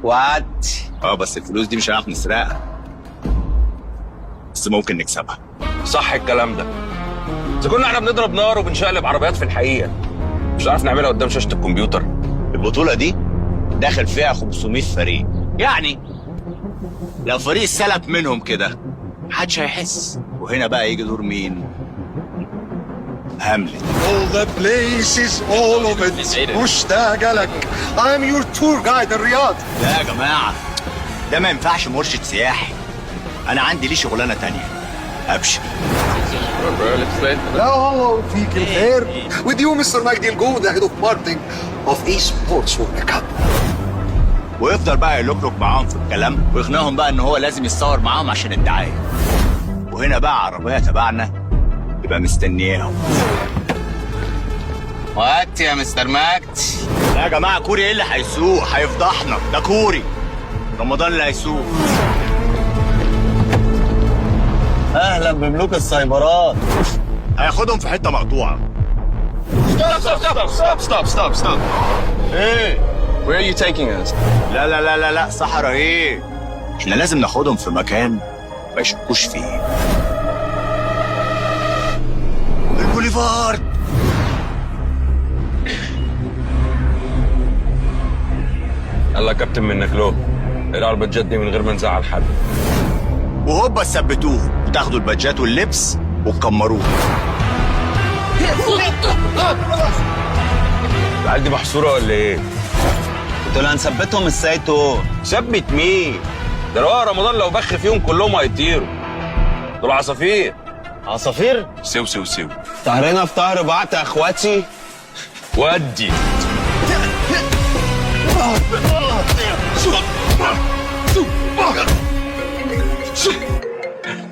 وعدي. اه بس الفلوس دي مش هنعرف نسرقها، بس ممكن نكسبها. صح الكلام ده. اذا كنا احنا بنضرب نار وبنشقلب عربيات في الحقيقه، مش عارف نعملها قدام شاشة الكمبيوتر. البطولة دي داخل فيها 500 فريق، يعني لو فريق سلب منهم كده محدش هيحس. وهنا بقى يجي دور مين؟ هاملت. All the places, all of it. مشتاق لك. I'm your tour guide الرياض. لا يا جماعة، ده ما ينفعش مرشد سياحي. أنا عندي ليه شغلانة تانية. أبشر. لا والله فيك الخير. With you Mr. مجدي الجود, the head of marketing of esports World Cup. ويفضل بقى يلوكلوك معاهم في الكلام ويقنعهم بقى إن هو لازم يتصور معاهم عشان الدعاية. وهنا بقى عربية تبعنا تبقى مستنياهم. وقت يا مستر مجدي. لا يا جماعة، كوري ايه اللي هيسوق؟ هيفضحنا. ده كوري رمضان اللي هيسوق. اهلا بملوك السايبرات. هياخدهم في حتة مقطوعة. stop stop stop stop stop stop. ايه؟ Where are you taking us? لا لا لا لا لا، صحرا ايه؟ احنا لازم ناخدهم في مكان ما يشكوش فيه. البوليفارد. يلا يا كابتن، منك له العب البادجات دي من غير ما نزعل حد. وهوبا تثبتوه وتاخدوا البادجات واللبس وتكمروه. العيال دي محصورة ولا ايه؟ قلت له هنثبتهم ازاي تو؟ ثبت مين؟ ده لو رمضان لو بخ فيهم كلهم هيطيروا. دول عصافير. عصافير؟ سو سو سو. طهرنا في طهر بعض يا اخواتي. ودي.